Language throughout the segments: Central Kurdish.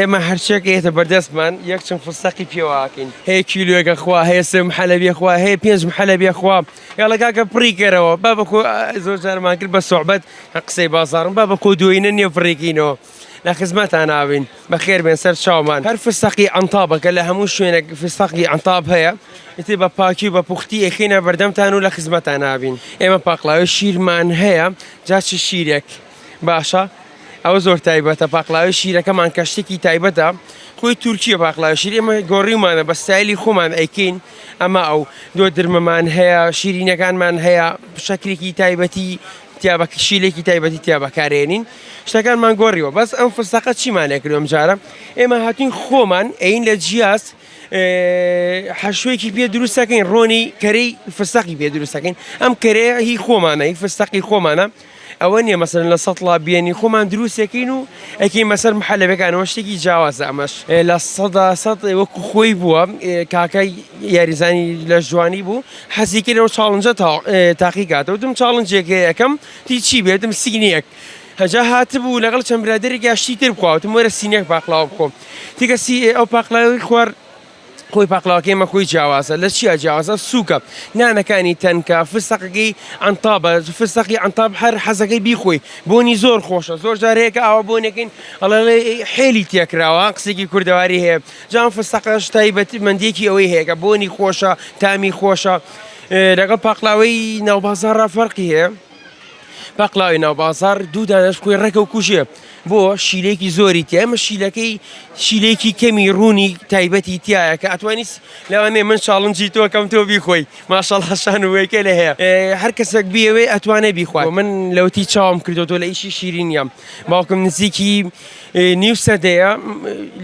ئێمە هەرچیەک ئەیەتە بەردەستمان یەک چەند فستەقی پێوە ئەکەین هەیە کیلۆیەک ئەخوا هەیە سێ محەلەبی ئەخوا هەیە پێنج محەلەبی ئەخوا یاڵە کاکە پڕی کەرەوە با بەخۆ زۆر جارمان کرد بە سوعبەت قسەی بازاڕم با بەخۆ دوێنە نییە پڕیکەینەوە لە خزمەتان نابین بەخێر بێن سەر چاومان هەر فستەقی عەنتابە کە لە هەموو شوێنێک فستەقی عەنتاب هەیە ئیتر بە پاکی و بە پوختی ئەخینە بەردەمتان و لە خزمەتان نابین ئێمە پاقلاوی شیرمان هەیە جا چ شیرێک باشە ئەوە زۆر تایبەتە پاقلاوی شیرەکەمان کە شتێکی تایبەتە خۆی تورکیە پاقلاوی شیر ئێمە گۆڕیومانە بە ستایلی خۆمان ئەیکەین ئەمە ئەو دۆ درمەمان هەیە شیرینەکانمان هەیە شەکرێکی تایبەتی تیا بە شیلێکی تایبەتی تیا بەکارێنین شتەکانمان گۆڕیوە بەس ئەم فستەقە چیمان لێکردو ئەم جارە ئێمە هاتوین خۆمان ئەین لە جیاز حەشوێکی پێ دروستەکەین ڕۆنی کەرەی فستەقی پێ دروستەکەین ئەم کەرەیە هی خۆمانە هی فستەقی خۆمانە ئەوە نییە مەسەلەن لە سەتڵا بێنی خۆمان دروستەکەین و ئەکەین بەسەر محەلەبەکانەوە شتێکی جیاوازە ئەمەش 100% وەکو خۆی بووە کاکای یاریزانی لە جوانی بوو حەزی کرد ئەو challenge ە تاقی کاتەوە وتم challenge ێک هەیە ئەکەم تی چی بێتم سینیەک هەجا هاتبوو لەگەڵ چەند برادێک یا شتی تر بخواوتم وەرە سینێک پاقلاوە بخۆ تیکە سی ئەو پاقلاوی خوارد خۆی پاقلاوەکەی ئێمە خۆی جیاوازە لە چیا جیاوازە سووکە نانەکانی تەنکە فستەقەکەی عەنتابە فستەقی عەنتاب هەر حەزەکەی بیخۆی بۆنی زۆر خۆشە زۆر جار هەیە کە ئاوا بۆنێکین ئەڵێ حێلی تێکراوە قسێکی کوردەواری هەیە جام فستەقەش تایبەتمەندیەکی ئەوەی هەیە کە بۆنی خۆشە تامی خۆشە لەگەڵ پاقلاوەی ناوبازاڕا فەرقی هەیە پاقلاوی ناو بازاڕ دوو دانەش خۆی ڕێکە و کوژێ بۆ شیلێکی زۆری تیا ئەمە شیلەکەی شیلێکی کەمی ڕوونی تایبەتی تایە کە ئەتوانی لەوانەیە من challenge ی تۆ کەم تۆ بیخۆی ماشەڵا شان و وێکە لە هەیە هەر کەسێک بیەوێ ئەتوانێ بیخوات من لەوتی چاوم کردو تۆ لە ئیشی شیرینیام باوکم نزیکی نیو سەدەیە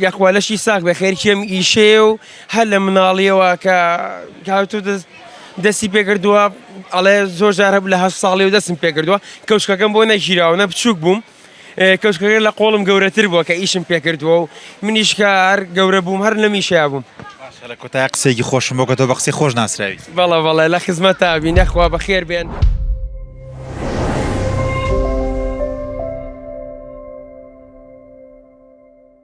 یاخوا لەشی ساغ بێ خەریکی ئەم ئیشەیە و هەر لە مناڵیەوە کە هاتوو دەست دەستی پێکردووە ئەڵێ زۆر جار هەبوو لە هەشت ساڵی و دەستم پێکردووە کەوچکەکەم بۆ نەگیراوە نە بچووک بووم کەوچکەکە لە قۆڵم گەورەتر بووە کە ئیشم پێکردووە و منیش کە هەر گەورە بووم هەر لەمیشەیا بووم. باشە لە کۆتایی قسەیەکی خۆشم بۆ کە تۆ بە قسەی خۆش ناسراوی. بەڵێ بەڵێ لە خزمەتتا بین یاخوا بەخێر بێن.